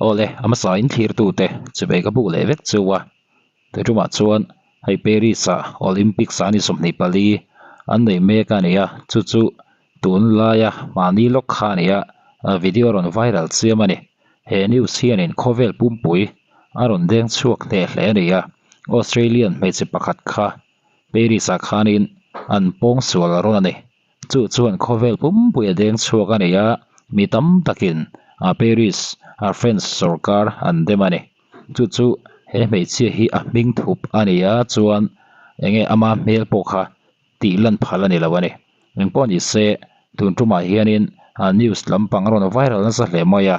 Awle, a hmasa in thlirtute chuvei ka buk leh vek chu a. Tuitumah chuan hei Paris-ah Olympics ah ni 24 an nei mek a ni a, chu chu tunlaia mahni lawk kha a ni a, video rawn viral chiam a ni. He news hianin khawvel pumpui a rawn deng chhuak hneh hle a ni a, Australian hmeichhe pakhat kha Paris-ah khanin an pawngsual rawn a ni. Chu chuan khawvel pumpui a deng chhuak a ni a, mi tam takin Paris a French sorkar an dem a ni. Chu chu he hmeichhia hi a hming thup a ni a, chuan enge ama hmel pawh kha tih lan phal a ni lo a ni. Engpawh ni se, tun tumah hianin news lampang a rawn viral nasa hle mai a,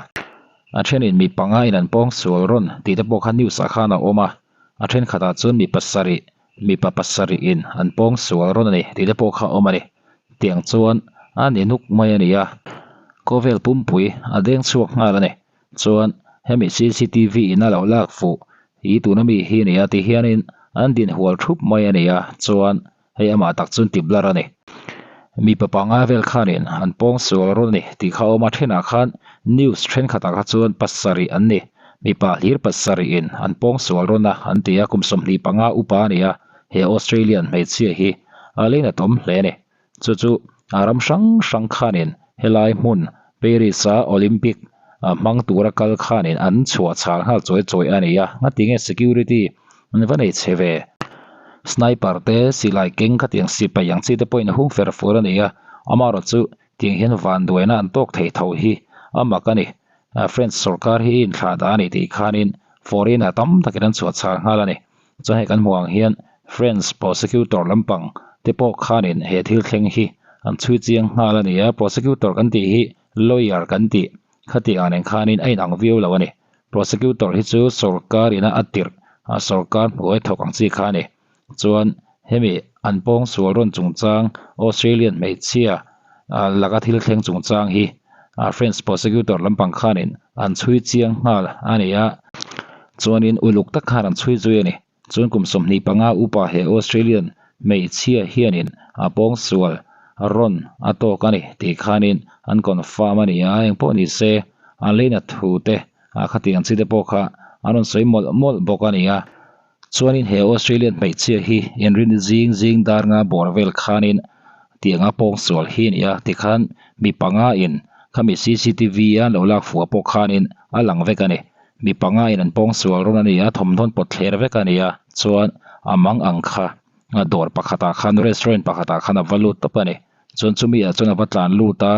a thenin mi panga in an pawngsual rawn tih te pawh kha news ah khan a awm a, a thenkhatah chuan mi pasarih Mipa pasarih in an pawng sual rawn a ni tih te pawh kha a awm a ni. Tiang chuan a ni nuk mai a ni a, khawvel pumpui a deng chhuak nghal a ni. Chuan hemi cctv in a lo lak fuh hi tuna mi hi a ni a ti hianin an din hual thup mai a ni a, chuan hei amah tak chuan ti blur a ni. Mipa panga vel khanin an pawng sual rawn a ni tih kha a awm a, thenah khan news thenkhatah kha chuan pasarih an ni. Mipa hlir pasarih in an pawng sual rawn a an ti a, kum 25 upa a ni a, he Australian hmeichhia hi a leng a tawm hle a ni. Chu chu a ram hrang hrang khanin helai hmun Paris a Olympic hmang tura kal khanin an chhuah chhal nghal chawi chawi a ni a, ngatinge security an va nei che ve. Sniper te silai keng khatiang sipai ang chi te pawhin a hung fer fur a ni a, amaherawhchu Tiang hian vanduaina an tawk thei tho hi a mak a ni. French sorkar hi inthlah dah a ni tih khanin foreigner tam takin an chhuah chhar nghal a ni. Chuan hei kan hmuh ang hian French prosecutor lampang te pawh khanin he thil thleng hi an chhui chiang nghal a ni a. Prosecutor kan tih hi lawyer kan tih khati ang nen khanin a inang viau lo a ni. Prosecutor hi chu sorkar ina a tirh a sorkar hnuai thawk ang chi kha a ni. Chuan hemi an pawngsual rawn chungchang Australian hmeichhia laka thil thleng chungchang hi French prosecutor lampang khanin an chhui chiang nghal a ni a. Chuanin uluk tak khan an chhui zui a ni. Chuan kum 25 upa he Australian hmeichhia hianin a pawngsual rawn a tawk a ni tih khanin an confirm a ni a. Engpawh ni se an leina thu te khatiang chi te pawh kha an rawn sawi mawlh mawlh bawk a ni a. Chuanin he Australian hmeichhia hi inrin zing zing dar nga bawr vel khanin tianga pawngsual hi a ni a, tikhan mi panga in khami cctv a an lo lak fuh pawh khanin a lang vek a ni. Mi panga in an pawngsual rawn a ni a, thawmhnawn pawt thler vek a ni a, chuan a mang ang kha dawr pakhatah khan restaurant pakhatah khan a va lut tawp a ni. Chuan chumi ah chuan a va tlan lut a,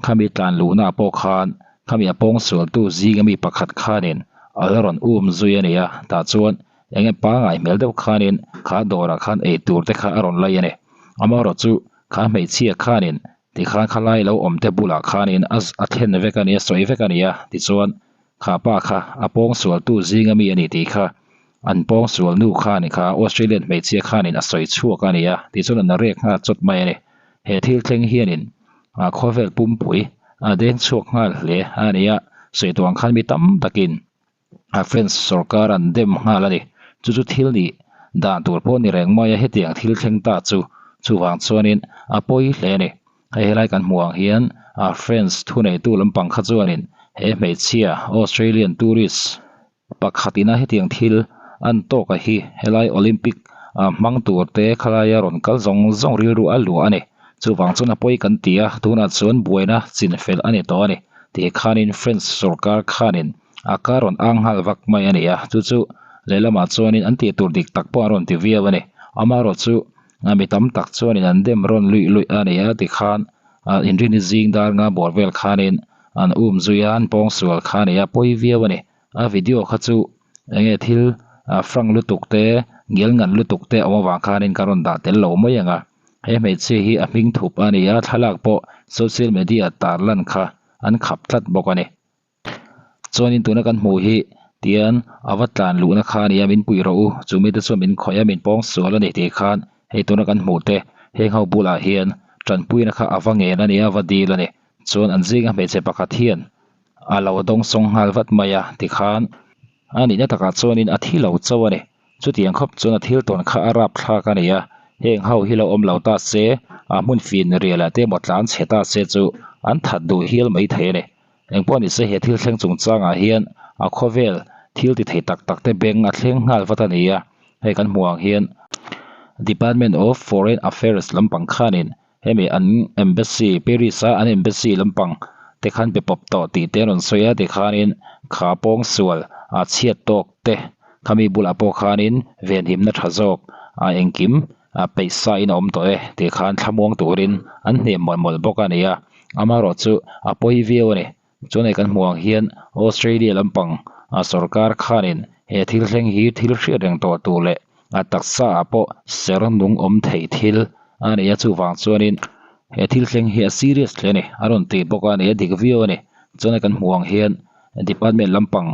khami tlan luhna ah pawh khan khami a pawngsual tu zinga mi pakhat khanin a la rawn um zui a ni a, tah chuan eng nge pangai hmel deuh khanin kha dawrah khan eitur te kha a rawn lei a ni. Amaherawh chu kha hmeichhia khanin tikhan khalai lo awm te bulah khanin a a thlen vek a ni a, sawi vek a ni a, tichuan kha pa kha a pawngsual tu zinga mi a ni tih kha an pawngsual nu khan kha Australian hmeichhia khanin a sawi chhuak a ni a tichuan an rek nghal chawt mai a ni. He thil thleng hianin a khawvel pumpui a deng chhuak nghal hle a ni a, sawi tuang khan mi tam takin a French sorkar an dem nghal a ni. Chu chu thil nih dan tur pawh ni reng mai a, hetiang thil thleng ta chu chuvang chuanin a pawi hle a ni. Hei helai kan hmuh ang hian a French thuneitu lampang kha chuanin he hmeichhia Australian tourist Pakhat ina hetiang thil an tawk a hi helai Olympic ah hmang tur te khalaia rawn kal zawng zawng rilru a luah a ni. Chuvang chuan a pawi kan ti a, tunah chuan buaina chinfel a ni tawh a ni tih khanin French sorkar khanin a kar rawn ang nghal vak mai a ni a, chu chu lehlamah chuanin an tih tur dik tak pawh an rawn ti viau a ni. Amaherawh chu mi tam tak chuanin an dem rawn luih luih a ni a tikhan inrini zing dar nga bawr vel khanin an um zui a, an pawngsual kha a ni a, pawi viau a ni. A video kha chu enge thil frank lutuk te ngel ngan lutuk te a awm avang khanin ka rawn dah tel lo mai ang a, he hmeichhia hi a hming thup a ni a, thlalak pawh social media tar lan kha an khap tlat bawk a ni. Chuanin tuna kan hmuh hi tian a va tlan luhna kha a ni a, min puih rawh u, chu mite chuan min khawih a, min pawng sual a ni tih khan hei tuna kan hmuh te heng ho bulah hian tanpuina kha a va ngen a ni a, a va dil a ni. Chuan an zinga hmeichhe pakhat hian a lo dawng sawng nghal vat mai a tikhan a nihna takah chuanin a thi lo chauh a ni. Chutiang khawp chuan a thil tawn kha a rap thlak a ni a, heng ho hi lo awm lo ta se, a hmun fin rial ah te emaw tlan chhe ta se chu an that duh hial mai thei a ni. Engpawh ni se he thil thleng chungchangah hian a khawvel thil ti thei tak tak te beng a thleng nghal vat a ni a, hei kan hmuh ang hian Department of Foreign Affairs lampang khanin hemi an embassy Paris a an embassy lampang te khan pe pawp tawh tih te an rawn sawi a tikhanin kha pawngsual a chhiat tawk te khami bulah pawh khanin venhimna tha zawk a engkim a peih sa in a awm tawh e tih khan thlamuang turin an hnem mawlh mawlh bawk a ni a amaherawh chu a pawi viau a ni chuan hei kan hmuh ang hian Australia lampang a sorkar khanin he thil thleng hi thil hriat reng tawh tur leh a taksa ah pawh ser nung awm thei thil a ni a chuvang chuanin he thil thleng hi a serious hle a ni a rawn ti bawk a ni a dik viau a ni chuan hei kan hmuh ang hian department lampang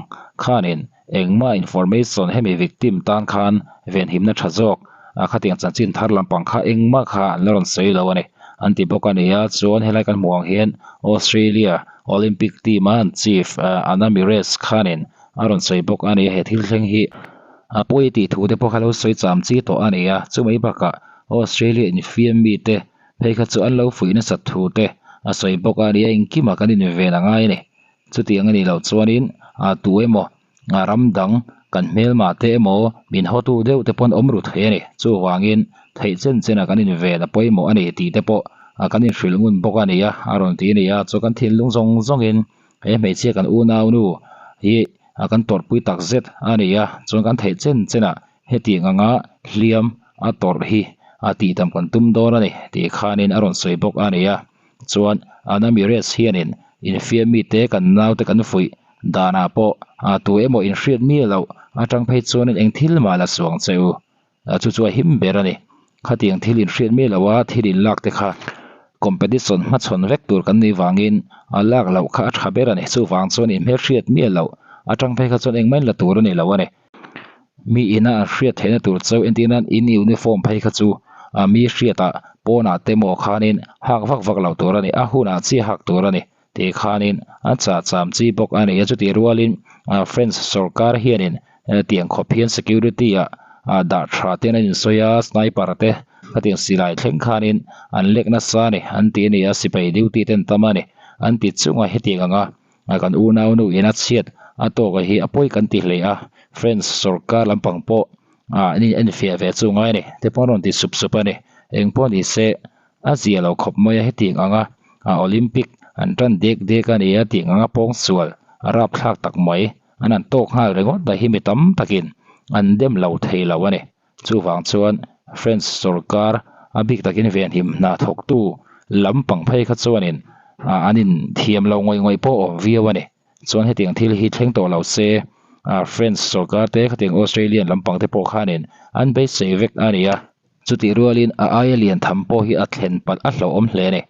khanin Engmah information hemi victim tan khan venhimna tha zawk a khatiang chanchin thar lampang kha engmah kha an la rawn sawi lo a ni an ti bawk a ni a, chuan helai kan hmuh ang hian Australia Olympic team a an chief Anna Meares khanin a rawn sawi bawk a ni a, he thil thleng hi a pawi tih thu te pawh kha lo sawi cham chi tawh a ni a, chumai bakah Australia infiam mite phei kha chu an lo fuih nasat thu te a sawi bawk a ni a, engkimah kan inven a ngai a ni. Chutiang a nih loh chuanin ah tu emaw ah ram dang kan hmelmah te emaw min hawtu deuh te pawn awm ru thei a ni. Chuvangin theih chen chen ah kan inven a pawimawh a ni tih te pawh ah kan inhrilh ngun bawk a ni a, a rawn ti a ni a. Chu kan thinlung zawng zawngin he hmeichhia kan unaunu hi ah kan tawrhpui tak zet a ni a, chuan kan theih chen chen ah hetiang anga hliam a tawrh hi a tihdam kan tum dawn a ni tih khanin a rawn sawi bawk a ni a. Chuan Anna Mires hianin infiam mite kan naute kan fuih danah pawh a tu emaw inhriat miah loh atang phei chuanin eng thil mah la suang che u. Chu chu a him ber a ni. Khatiang thil inhriat miah loh a thil inlak te kha competition hmachhawn vek tur kan nih vangin a lak loh kha a tha ber a ni. Chuvang chuan inhmelhriat miah loh atang phei kha chuan engmah in la tur a ni lo a ni. Mi ina an hriat theihna tur chauh entir nan in uniform phei kha chu ah mi hriatah pawnah te maw khanin hak vak vak loh tur a ni, a hunah chiah hak tur a ni tih khanin a chah cham chi bawk a ni a, chutih rualin ah French sorkar hianin tiang khawp hian security ah ah dah tha ten an insawi a, sniper te khatiang silai thleng khanin an lek nasa a ni an ti a ni a, sipai duty ten tam a ni an ti chunga hetiang anga A kan unau nu ina chhiat a tawk a hi a pawi kan ti hle a, French sorkar lampang pawh ah an in enfiah ve chu ngai a ni te pawh an rawn ti sup sup a ni. Eng pawh ni se a zia lo khawp mai a hetiang anga a Olympic an tan dek dek a ni a tiang anga pawngsual a rapthlak tak mai an han tawk nghal ringawt a hi mi tam takin an dem lo thei lo a ni. Chuvang chuan French sorkar a bik takin venhim hna thawktu lampang phei kha chuanin an inthiam lo ngawih ngawih pawh awm viau a ni. Chuan hetiang thil hi thleng tawh lo se French sorkar te khatiang Australian lampang te pawh khanin an beisei vek a ni a. Chutih rualin a aia lian tham pawh hi a thlen palh a hlauhawm hle a ni.